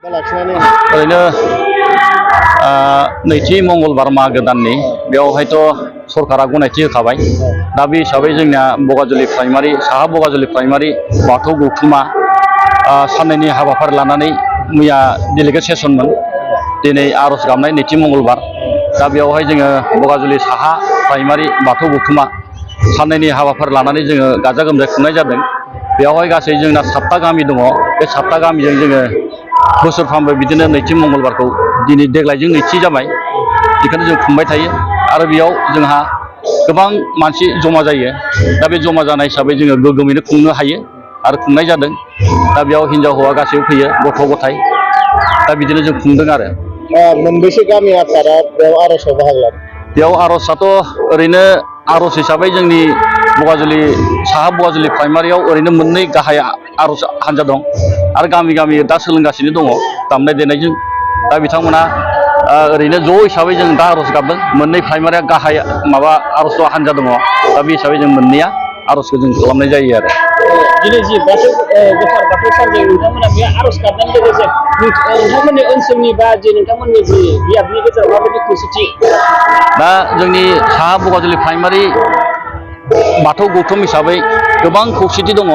ओरैनो नैथि मंगलबार मागो दाननि बेवहायथ' सरकारा गनायथि होखाबाय। दा बे हिसाबै जोंना बगाजुलि प्राइमारि साहा बगाजुलि प्राइमारि बाथौ गौथुमा साननैनि हाबाफारि लानानै मैया डेलिगेट सेसनमोन। दिनै आर'ज गाबनाय नैथि मंगलबार। दा बेवहाय जोङो बगाजुलि साहा प्राइमारि बाथौ गौथुमा साननैनि हाबाफारि लानानै जोङो गाजा गोमजायै खुंनाय जादों। बेवहाय गासै जोंना 7टा गामि दङ। बे 7टा गामिजों जोङो बोसोरफ्रामबो बिदिनो नैथि मंगलबारखौ दिनै देग्लायजों नैथि जाबाय। बेखौनो जों खुंबाय थायो आरो बेयाव जोंहा गोबां मानसि जमा जायो। दा बे जमा जानाय हिसाबै जोङो गोग्गोमैनो खुंनो हायो आरो खुंनाय जादों। दा बेयाव हिनजाव हौवा गासैबो फैयो, गथ' गथाय। दा बिदिनो जों खुंदों आरो। मोनबेसे गामि आफादा बेयाव आर'जआव बाहागो लादों? बेयाव आर'जआथ' ओरैनो आर'ज हिसाबै जोंनि बगाजुलि साहा बगाजुलि प्राइमारियाव ओरैनो मोननै गाहाय आर'ज हान्जा दं आरो गामि गामि दा सोलोंगासिनो दङ दामनाय देनायजों। दा बिथांमोना ओरैनो ज' हिसाबै जों दा आर'ज गाबदों। मोननै प्राइमारिया गाहाय माबा आर'ज हान्जा दङ। दा बे हिसाबै जों मोननैया आर'जखौ जों खालामनाय जायो आरो। दिनै जि गोथार बाथौ सानजों नोंथांमोना बे आर'ज गाबनायनि गेजेरजों नोंथांमोननि ओनसोलनि बा नोंथांमोननि जि बियाबनि गेजेराव माबायदि खौसेथि? दा जोंनि साहा बगाजुलि प्राइमारि बाथौ गौथुम हिसाबै गोबां खौसेथि दङ।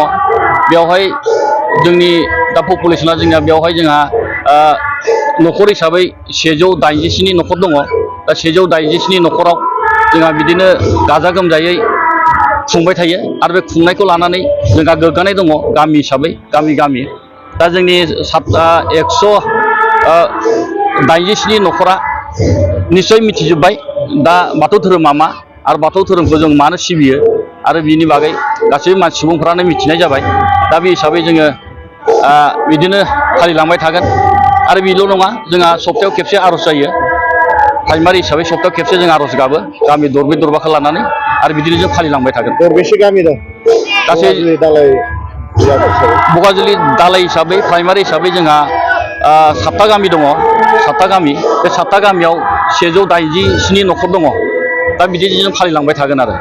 बेवहाय जोंनि दा पपुलेसना जोंहा बेवहाय जोंहा न'खर हिसाबै 187 न'खर दङ। दा 187 न'खराव जोंहा बिदिनो गाजा गोमजायै खुंबाय थायो आरो बे खुंनायखौ लानानै जोंहा गोग्गानाय दङ गामि हिसाबै गामि गामि। दा जोंनि 187 न'खरा निस्सय मिथिजोब्बाय दा बाथौ धोरोमा मा आरो बाथौ धोरोमखौ जों मानो सिबियो आरो बिनि बागै गासैबो सुबुंफ्रानो मिथिनाय जाबाय। दा बे हिसाबै जोङो बिदिनो फालिलांबाय थागोन। आरो बेल' नङा, जोंहा सप्तायाव खेबसे आर'ज जायो। प्राइमारि हिसाबै सप्तायाव खेबसे जों आर'ज गाबो गामि दरब्रै दरबाखौ लानानै आरो बिदिनो जों फालिलांबाय थागोन। दरबेसे गामि दं गासै बगाजुलि दालाय हिसाबै प्राइमारि हिसाबै जोंहा 7टा गामि दङ। 7टा गामि, बे 7टा गामियाव 187 न'खर दङ। दा बिदिनो जों फालिलांबाय थागोन आरो।